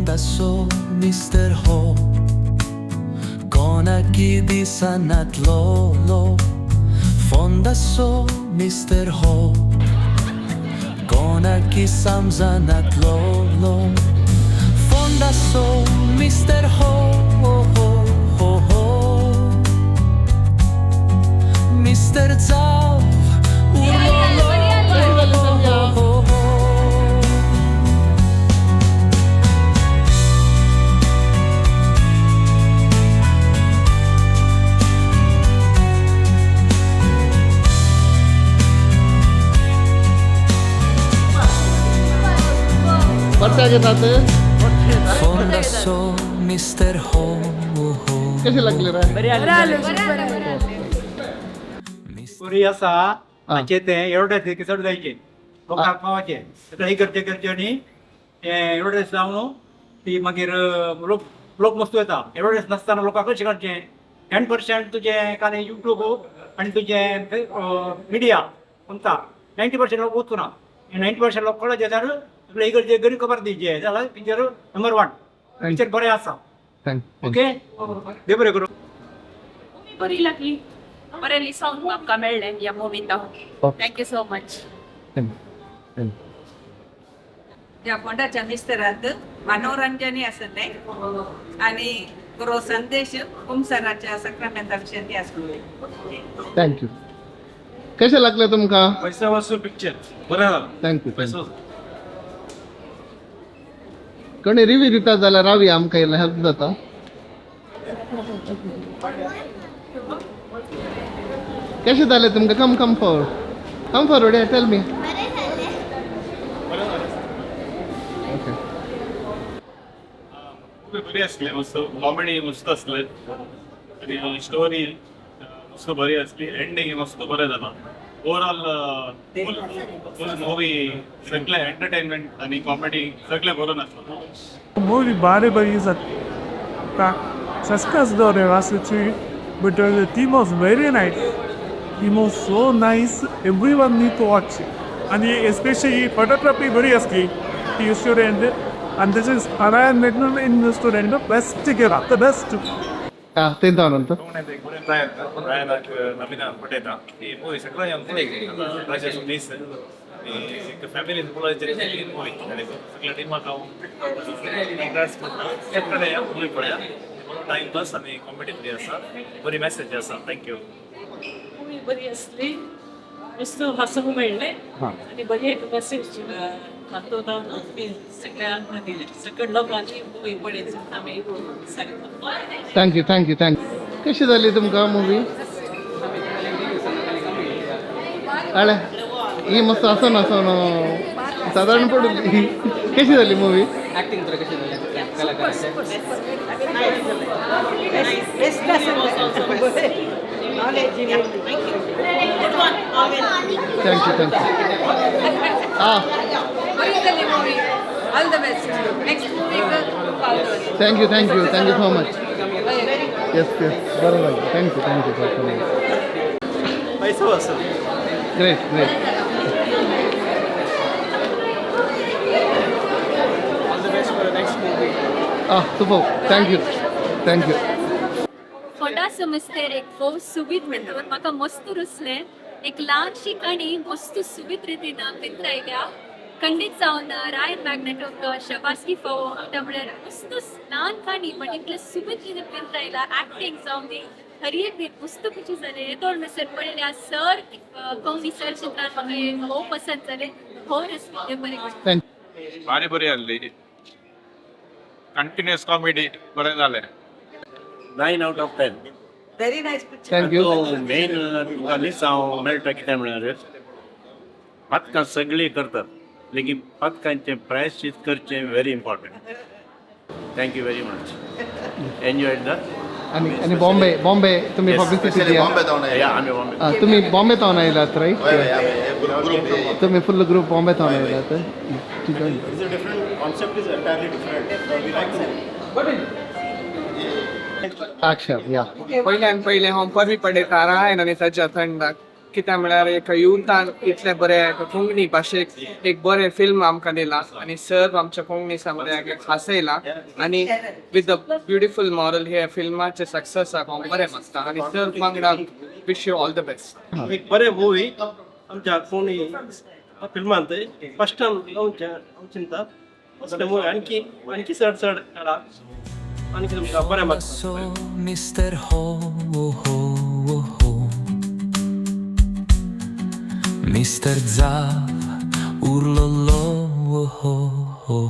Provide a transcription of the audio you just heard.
फोंडासो mister हो, कोणाकी दिसनातलो लो. फोंडासो mister हो, कोणाकी समजनातलो लो. फोंडासो mister हो हो हो हो, मिस्टर जाव उरलो हो हो हो. परते घेतात. फोंडासो मिस्टर हो हो. कसे लागले रे? स्टोरी आसा हाचे, ते एडवर्टायज चड जायचे, लोकांक पावाचे. हे करचे करचे आनी ते एडवर्टायज जावन ती मागीर लोक लोक मस्त येता. एडवर्टायज नासतना लोकांक कशें करचें? 10% तुजें काल युट्यूब आनी तुजें मिडिया कोणता 90% लोक वचना. 90% लोक कळत जाल्यार तुका इगर्जे गरीब खबर दिवचे जाल्यार पिक्चर नंबर वन, पिक्चर बरें आसा. Thank. Okay, देव बरें करूं. बरी लागली, बरें लिसोंग म्हाका मेळ्ळें ह्या मुवींत. Thank you so much. ह्या फोंडाच्या मिस्तरात मनोरंजनय आसलें आणि बरो संदेश कुमसराच्या सक्रामेंता विशयी आसलें. Thank you. कसे लागले तुमका? पैसा वसूल पिक्चर बरं झालं. Thank you. पैसा वसूल. कोणी रिव्ह्यू दिता जाल्यार रावी, आमकां हेल्प जाता. कशें जालें तुमकां? Come, come forward, come forward, tell me. Okay. Movie बरी असली, मस्त कॉमेडी मस्त असले आणि स्टोरी मस्त बरी असली. एंडिंग मस्त बरें जाला. ओवरऑल फुल फुल मूवी सगळे एंटरटेनमेंट आणि कॉमेडी सगळे बरोबर आसलो. ಮೂವಿ ಭಾರಿ ಬರಿ ಸಸ್ಪೆನ್ಸ್ ದವ್ರೆ ವಾಸಿಚಿ, but the theme was very nice. Theme was so nice, everyone need to watch. आणि एस्पेशली फोटोग्राफी बरी असली ती स्टुडंट आणि तशेंच नारायण मेटनल इन स्टुडंट बेस्ट केला, the best. हां, ते नंतर. नवीन पटयता ही मूवी सगळ्या राजेश नीस फॅमिली मूवी सगळ्या टिमाक हांव मूवी पळया. टायम पास आनी कॉमेडी बरी आसा, बरी मेसेज आसा. Thank you. Movie बरी आसली, मस्त हासूंक मेळ्ळें आनी बरी एक मेसेज हातून आमी सगळ्यांक दिलें. सगळ्या लोकांनी मुवी पळयची आमी सांगता. Thank you, thank you, thank you. कशी झाली तुमकां मूवी? अळे ही मस्त हसोन हसोन साधारण पडली. कशी झाली मूवी? ऍक्टिंग तर कशी झाली कलाकारांचे? बेस्ट आसलें. Thank you, thank you. हां. बरी जाली movie. All the best next movie. Thank you, thank you, thank you so much. Yes, बरं लागलं. Thank you, thank you for coming. पैसा वसूल. Great, great. All the best for next movie. Ah, super. Thank you, thank you. फोंडासो मिस्तेर एक भोव सुबीत म्हणटा म्हाका मस्त रुचलें. एक ल्हानशी काणी मस्त सुबीत रितीन पिंत्रायल्या. खंडीत जावन रायन मॅग्नेटोक शबासकी फावो. आतां म्हळ्यार मस्त ल्हान काणी पण इतले सुबीत रितीन पिंत्रायला. एक्टींग जावन दी, हर एक रीत मस्त खुशी जालें. येदोळ म्हणसर पळयल्या सर कोंकणी सर चित्रान म्हाका हें भोव पसंत जालें, भोव रुचलें. बरें. Thank. भारी बरी आसली, कंटिन्युअस कॉमेडी, बरें जालें. 9 out of 10. Very nice picture. Thank you. Main तुका लिसांव मेळटा. कितें म्हळ्यार पातकां सगळीं करतात, लेगीन पातकांचें प्रायश्चीत करचें very important. Thank you very much, enjoy the आणि आणि बॉम्बे बॉम्बे तुम्ही पब्लिसिटी द्या. आमी बॉम्बे. हा, तुम्ही बॉम्बे तावन आयलात, राईट? तुम्ही फुल ग्रुप बॉम्बे तावन आयलात. Different concept is entirely different. अक्षर या. पयल्यान पयलें हांव परबीं पडयता रायन आनी ताच्या थंडाक. कित्याक म्हळ्यार एका युथान इतलें बरें एका कोंकणी भाशेक एक बरें फिल्म आमकां दिलां आनी सर्व आमच्या कोंकणी समुदायाक एक हांसयला आनी विथ the beautiful moral हे फिल्माचे सक्सेसाक हांव बरें मागता आनी सर्व वांगडा wish you all the best. एक बरें मूवी आमच्या कोणी फिल्मांत फर्स्ट टायम हांव चिंता असले मूवी आणखी आणखी चड चड काडा आणखी तुमकां बरें मागता. So Mr. Ho Ho Ho, Mr. Zav urlo lo ho ho.